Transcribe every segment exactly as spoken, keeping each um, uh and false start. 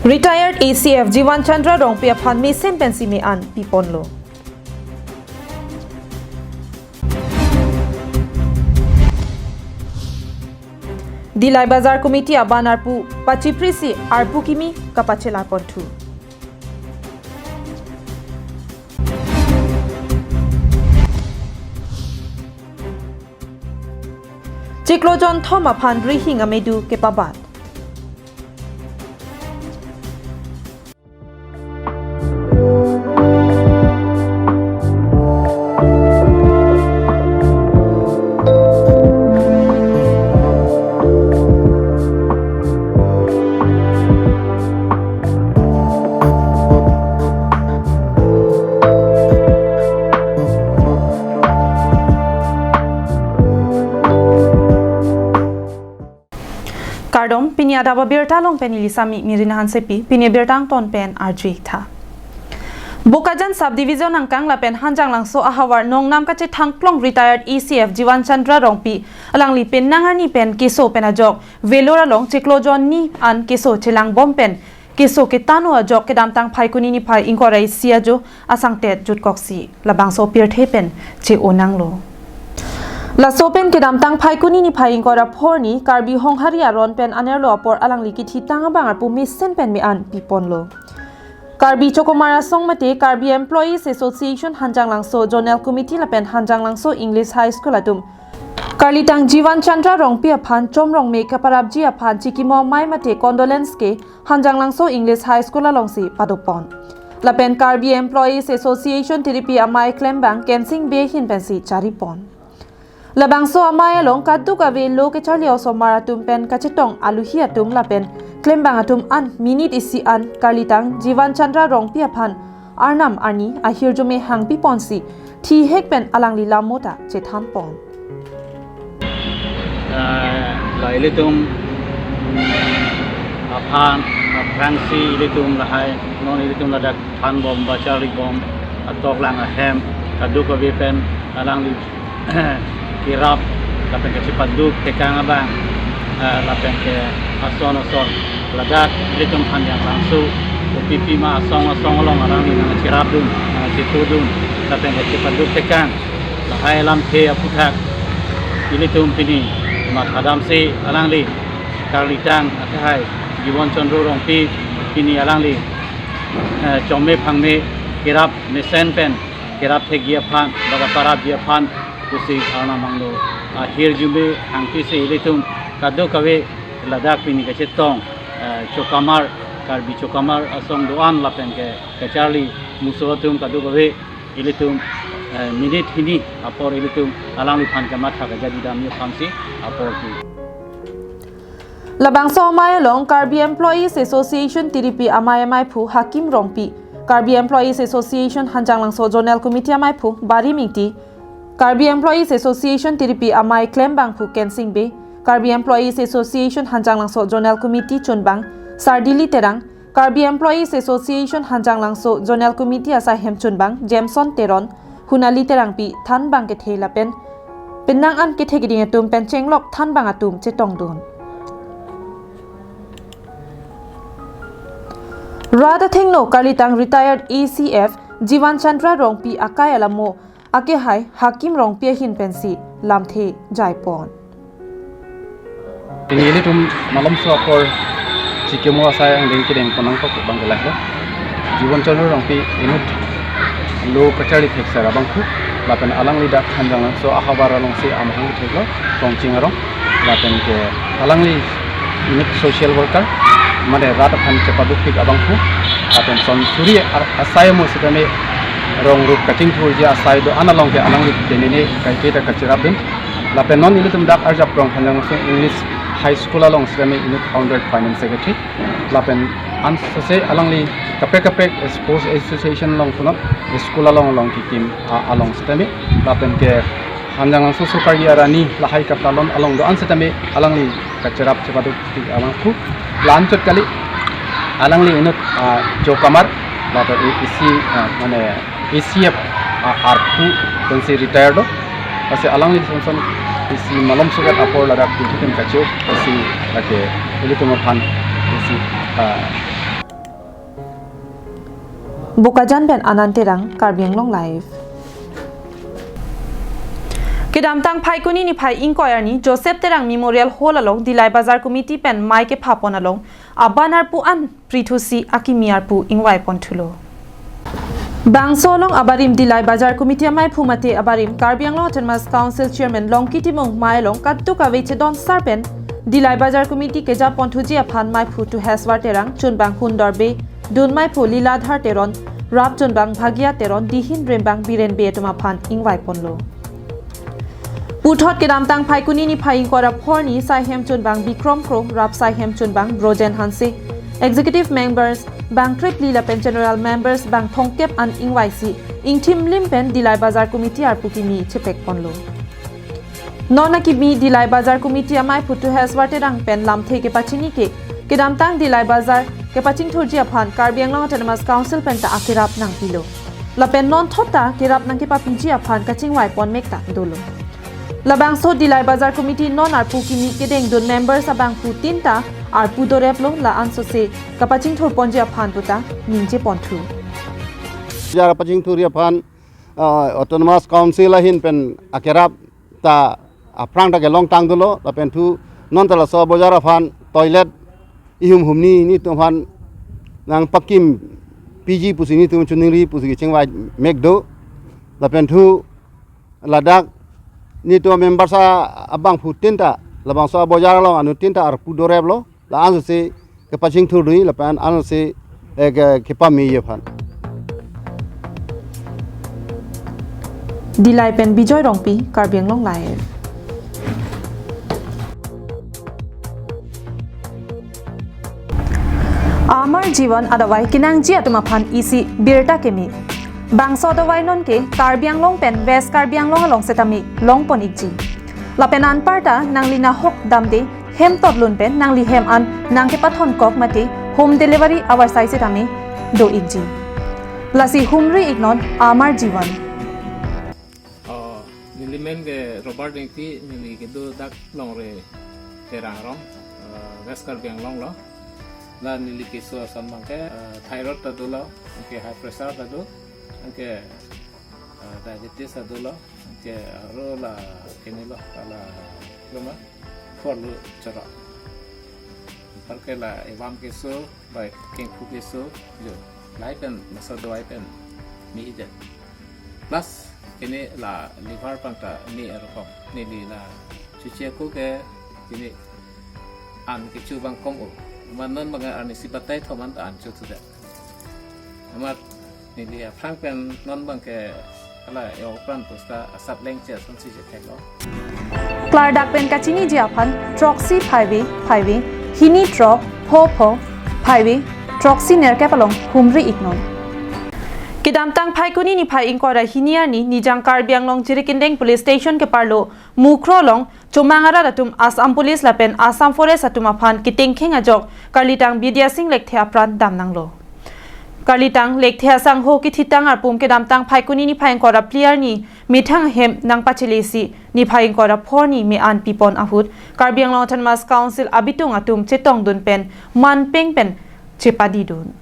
Retired A C F Jiwan Chandra Rongpi aphan mesen pensi me-an piponlo. Dillai Bazar Committee aban arpu pachiprisi arpu kimi kapachela ponthu. Chiklo jonthom aphan rihing amedu kepabat. Kardom, pini adap abirta along pen neli Sami Mirina Hansepi, pini birta angton pen arju-ik tha. Bokajan Subdivision angkang lapen Hanjanglangso ahavar nongnam kachethangklong retired A C F Jiwan Chandra Rongpi alangli penang arni pen keso pen ajok Vellore along chiklo jon ni an keso chelangbom pen keso ketangno ajok kedamtang Phaikuni niphai ingkoi ra isi ajo asangtet jutkoksi labangso pirthe pen che-o nanglo. Laso pen kedamtang Phaikuni niphai ingkoi ra phor arni Karbi Honghari aron pen anerlo apor alangli kithitang abang arpu mesen pen me-an piponlo. Karbi Chokomar Asong mate Karbi Employees Association Hanjanglangso Zonal Committee lapen Hanjanglangso English High School atum karlitang Jiwan Chandra Rongpi aphan chomrong me kaparapji aphan chikimo amei mate condolence ke Hanjanglangso English High School alongsi padopon. Lapen Karbi Employees Association tiripi amei klembang Kensing Bey ahin pensi charipon. Labangso amei along kadokave lo kacharli osomar atum pen kachetong aluhi atum lapen klembang atum an minute isi an karlitang Jiwan Chandra Rongpi aphan arnam arni ahirjume hangpiponsi thihek pen alangli lamota chethanpon. Ah, la ilitum aphan, aphrangsi ilitum lahai, non ilitum ladak thanbom ba charlibom, atoklang ahem, kadokave pen alangli kerap, lapen kachepaduk thekang abang, ah, lapen ke ason ason, ladak ilitum Hanjanglangso, O P P ma asong asong along alangli nangcherapdun, nangchetudun, lapen kachepaduk thekang, lahai alamthe aputhak, ilitum pini mathadamsi alangli karlitang akehai Jiwan Chandra Rongpi pini alangli, eh, chome phangme kerap mesen pen kerap thekji aphan, ba kaparapji aphan pusi arnam angno ahirjume hangpisi ilitum kadokave ladak pini kachetong, eh, Chokamar, Karbi Chokamar asong do-an lapen ke kacharli muso atum kadokave ilitum, eh, minute hini apor ilitum alangliphan kamatha kajadidam aphansi apor ki. Labangso amei along Karbi Employees Association tiripi amei amaiphu Hakim Rongpi, Karbi Employees Association Hanjanglangso Zonal Committee amaiphu Barim Ingti, Karbi Employees Association tiripi amei klembangphu Kensing Bey, Karbi Employees Association Hanjanglangso Zonal Committee chunbang Sardili Terang, Karbi Employees Association Hanjanglangso Zonal Committee asaihem chunbang Jameson Teron, Hunali Terangpi thanbang kethe lapen penang an kethe keding atum pen chenglok thanbang atum chetongdun. Rat athengno karlitang retired A C F Jiwan Chandra Rongpi akai alamo akehai Hakim Rongpi ahin pensi lamthe jaipon. Pini ilitum malomso apor chikimo asai angdeng kedeng ponang kok bang gelai ho. Jiwan Chandra Rongpi inut lo kacharli thekser abangphu, lapen alangli dak Hanjanglangso ahavar alongsi amahang theklo, Tongching arong, lapen ke alangli inut social worker, mane rat aphan chepadukpik abangphu, lapen son suri ar-, asai mo sitame rong rup kachingthurji asai do-an along ke alangli denene kaiketa kacherapdun. Lapen non ilitum dak arjap rong Hanjanglangso English High School along sitame inut founder finance secretary. Lapen ansose alangli kaprek kaprek sports association along punot school along along kikim a-, along sitame. Lapen ke Hanjanglangso Sokargi arani lahai katalon along do-an sitame alangli kacherap chepadukpik abangphu. La-anchot kali alangli inut, ah, Chokamar, lapen i-, isi, ah, mane A C F, ah, arpu pensi retire do. Lasi alangli sonson isi malomso ket apor ladak ilitum kacho, isi lake ilitum aphan isi, ah, Bokajan pen Anand Terang, Karbi Anglong Live. Kedamtang Phaikuni niphai ingkoi arni Joseph Terang Memorial Hall along Dillai Bazar Committee pen mei kephapon along abanar pu an prithusi akimi arpu ingvai ponthulo. Bangso along abarim Dillai Bazar Committee amaiphu mate abarim Karbi Anglong Autonomous Council Chairman Longki Timung mei along kadokave chedon sar pen Dillai Bazar Committee keja ponthuji aphan maiphu Tuheswar Terang, chunbang Hundor Bey, dun maiphu Liladhar Teron, rap chunbang Bhagia Teron, dihin rembang Biren Bey atum aphan ingvai ponlo. Puthot kedamtang Phaikuni niphai ingkoi ra phor arni saihem chunbang Bikrom Kro, rap saihem chunbang Brojen Hanse, executive members bang krepli lapen general members bang thomkep an ingvaisi ingthim lim pen Dillai Bazar Committee arpu kimi chepek ponlo. Non akimi Dillai Bazar Committee amaiphu Tuheswar Terang pen lamthe kepachini ke, kedamtang Dillai Bazar kepachingthurji aphan Karbi Anglong Autonomous Council pen ta akerap nangpilo. Lapen non thot ta kerap nangkepapiji aphan kachingvai pon mek ta dolo. Labangso Dillai Bazar Committee non arpu kimi kedengdun members abangphu tin ta arpu doreplo, la ansose kapachingthur ponji aphan puta ningje ponthu. Jar pachingthurji aphan, ah, Autonomous Council ahin pen akerap ta aphrang ta kelongtang dolo, lapen thu non ta laso abojar aphan toilet ihum humni netum aphan nangpakim piji pusi netum choningri pusi kechingvai mek do. Lapen thu ladak netum members abangphu tin ta labangso abojar along anuttin ta arpu doreplo, la ansose kepachingthur dui lapen ansose, eh, ke, kepameji aphan. Dillai pen Bijoy Rongpi, Karbi Anglong Live. Amar Jivan adavai kenangji atum aphan isi birta keme. Bangso adavai non ke Karbi Anglong pen West Karbi Anglong along setame longpon ikji. Lapen anparta nangli nahok damde hem totlun pen nangli hem an nangkepathon kok mate home delivery avarsai setame do ikji. Lasi humri iknon Amar Jivan. Oh, neli men ke Robert Engti, neli kedo dak Longre Terang rong, eh, West Karbi Anglong lo. La neli keso ason abang ke, eh, thyroid ta dolo, anke high pressure ta do, anke, eh, diabetes ta dolo, anke aro la kene lo, la loma, phor lo choro. Anparke la evam keso, bai kengphu keso, jo, lahai pen, masa dawai pen, me-idet. Plus, kene la liver abang ta me arokom. Neli la chuche ko ke, kene an kecho abang kom o. Amat non abang arnisi batai thom an ta an chothudet. Amat neli aphrang pen non abang ke hala yo pran pusta asap lengche asonsi chetheklo. Klardak pen kachiniji aphan throksi phaive phaive hini throk pho pho phaive throksi nerkep along humri iknon. Kedamtang Phaikuni niphai ingkoi ra hini arni Nijang Karbi Anglong Jirikindeng Police Station keparlo Mukro along chomang arat atum Assam Police lapen Assam Forest atum aphan ketengkheng ajok karlitang Bidya Singh Lekthe apran damnanglo. Karlitang Lekthe asangho kethitang arpum kedamtang Phaikuni niphai ingkoi ra phli arni methang ahem nangpachelesi niphai ingkoi ra phor arni me-an pipon ahut Karbi Anglong Autonomous Council abitung atum chetongdun pen manpeng pen chepadidun.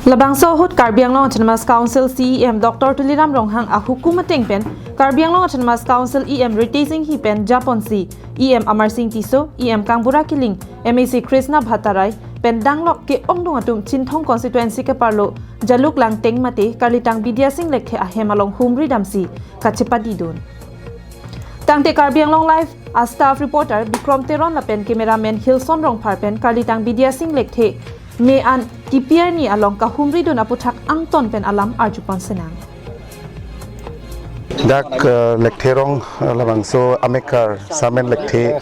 Labangso ahut Karbi Anglong Autonomous Council C E M Doctor Tuliram Ronghang ahukum ateng pen Karbi Anglong Autonomous Council E M Ritesh Enghi pen japonsi E M Amarsing Tisso, E M Kangbura Killing, M A C Krishna Bhattarai pen danglok ke-ongdung atum Chinthong constituency keparlo Jaluk Langteng mate karlitang Bidya Singh Lekthe ahem along humri damsi kachepadidun. Tangte Karbi Anglong Live a-staff reporter Bikrom Teron lapen cameraman Hilson Rongphar pen karlitang Bidya Singh Lekthe me-an kipi arni along kahumridun aputhak angton pen alam arjupon senang. Dak, eh, Lekthe rong, eh, labangso amekar Sarmen Lekthe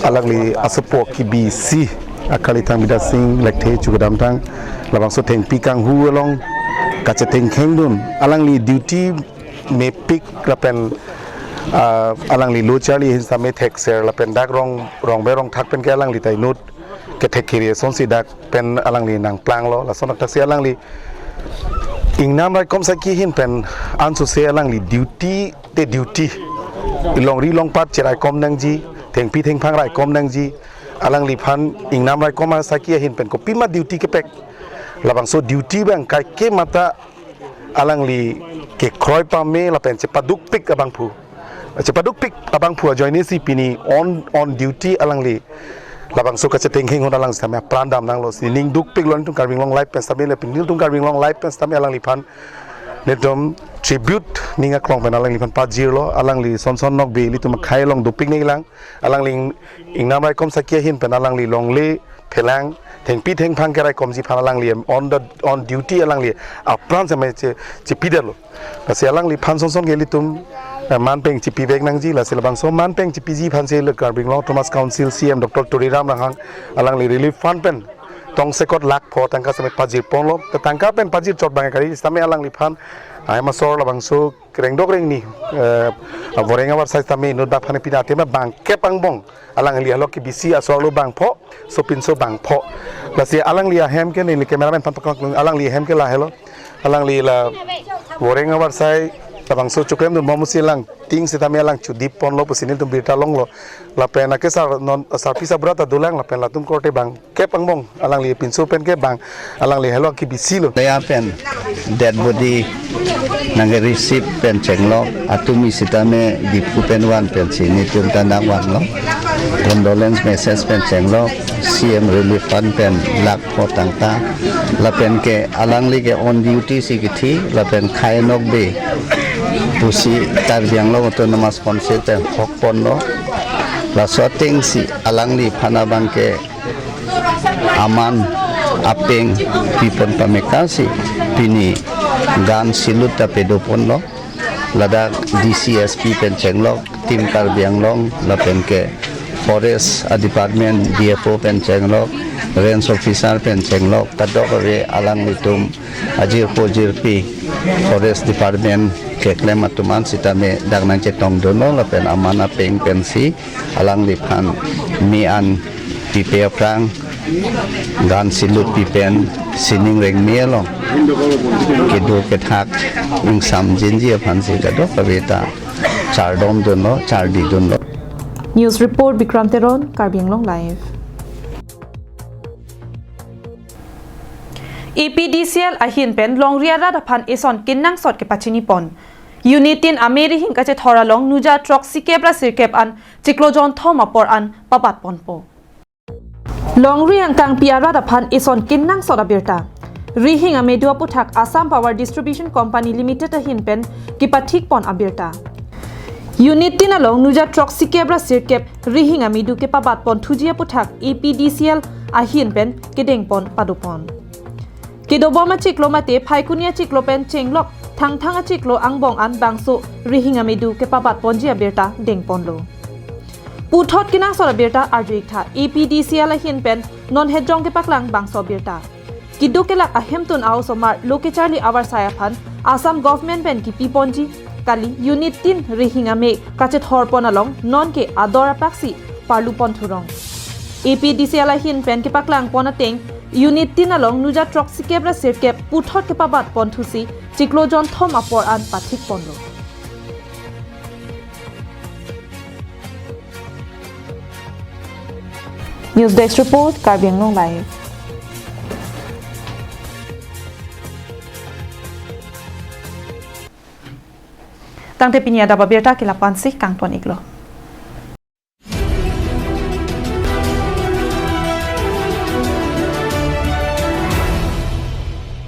alangli asopo kibisi akarlitang Bidya Singh Lekthe chu kedamtang labangso thengpi kanghu along kachetengkhengdun alangli duty mepik lapen, ah, alangli lo charli ahin same thekser lapen dak rong, rongbe rongthak pen ke alangli ta inut kethek kiri asonsi dak pen alangli nangplanglo, lason akthaksi alangli ingnam raikom saki ahin pen ansose alangli duty te duty, longri longpat cheraikom nangji, thengpi thengphang raikom nangji, alangliphan ingnam raikom asaki ahin pen kopima duty kepek Labangso duty abang kaike mata alangli kekroi pame lapen chepadukpik abangphu. Chepadukpik abangphu ajoine si pini on, on duty alangli labangso kachetengkheng ahut alang sitame apran damnanglo. Si ning dukpiklo nelitum Karbi Anglong Live pen sitame lapen nelitum Karbi Anglong Live pen sitame alangliphan nelitum tribute ning aklong pen alangliphan pajirlo, alangli Sonson Nokbe ilitum akhei along dopik nanglang, alangli ing-, ingnam raikom saki ahin pen alangli longle phelang thengpi thengphang keraikomji aphan alangli on the, on duty alangli apran sitame che, chepidetlo. Lasi alangliphan sonson ke ilitum, eh, man peng chepivek nangji, lasi labangso man peng chepiji aphansi le Karbi Anglong Autonomous Council C E M Doctor Tuliram Ronghang alangli relief fund pen tongsekot lakh pho tangka sitame pajirponlo. Te tangka pen pajirchot abang kali sitame alangliphan ahem asor labangso kerengdok rengni, eh, voreng avarsai sitame inut bak aphan pina tema bangkep angbong alangli helo kebisi asor lo bangpho, sopinso bangpho. Lasi alangli ahem ke neli cameraman aphan paklang, alangli ahem ke lahelo. Alangli la voreng avarsai labangso choklem dun momusi lang ting sitame alang chodipponlo pusi nelitum birta longlo. Lapen akesar non sarpi sabra ta dolang lapen latum korte bangkep angbong alangli pinso pen ke bang alangli helo kebisilo. Lapen dead body nangke receive pen chenglok, atumi sitame Diphu pen van pensi nelitum ta nangvanlo. Condolence message pen chenglok, C M relief fund pen lakh pho tangka. Lapen ke alangli ke on duty si kithi, lapen Khei Nokbe pusi Karbi Anglong Autonomous Council pen hokponlo. Laso atengsi alangliphan abang ke aman apeng pipon pameka si pini gan silut ta pedoponlo. Ladak D C S P pen chenglok, Team Karbi Anglong lapen ke Forest a Department D F O pen chenglok, Range Officer pen chenglok, kadokave alanglitum ajirpo jirpi Forest Department keklem atum an sitame dak nangchetongdunlo lapen aman apeng pensi alangliphan me-an pipe aphrang gan silut pipen sining rengme along kedo kethak ingsamjinji aphansi kadokave ta chardomdunlo, chardidunlo. News report, Bikram Teron, Karbi Anglong Live. A P D C L ahin pen longri arat aphan eson kenangsot kepachinipon. Unit tin ame rihing kachethor along nuja throksikep ra sirkep an chiklo jonthom apor an pabatponpo. Longri angkangpi arat aphan eson kenangsot abirta. Rihing amedu aputhak Assam Power Distribution Company Limited ahin pen kepathikpon abirta. Unit tin along nuja throksikep ra sirkep rihing amedu kepabatponthuji aputhak A P D C L ahin pen kedengpon padopon. Kedobom achiklo mate Phaikuni achiklo pen chenglok Thangthang achiklo angbong an bangso rihing amedu kepabatponji abirta dengponlo. Puthot kenangsot abirta arju-iktha, A P D C L ahin pen non hejong kepaklang bangso abirta. Keduk kelak ahemtun a-osomar lo kecharli avarsai aphan Assam government pen kipiponji kali, unit tin rihing ame kachethorpon along nonke ador apaksi parluponthurong. A P D C L ahin pen kepaklangpon ateng unit tin along nuja throksikep ra sirkep puthot kepabatponthusi chiklo jonthom apor an pathikponlo. News Desk Report, Karbi Anglong Live. Tangte pini adap abirta ke la-ansi kangton-iklo.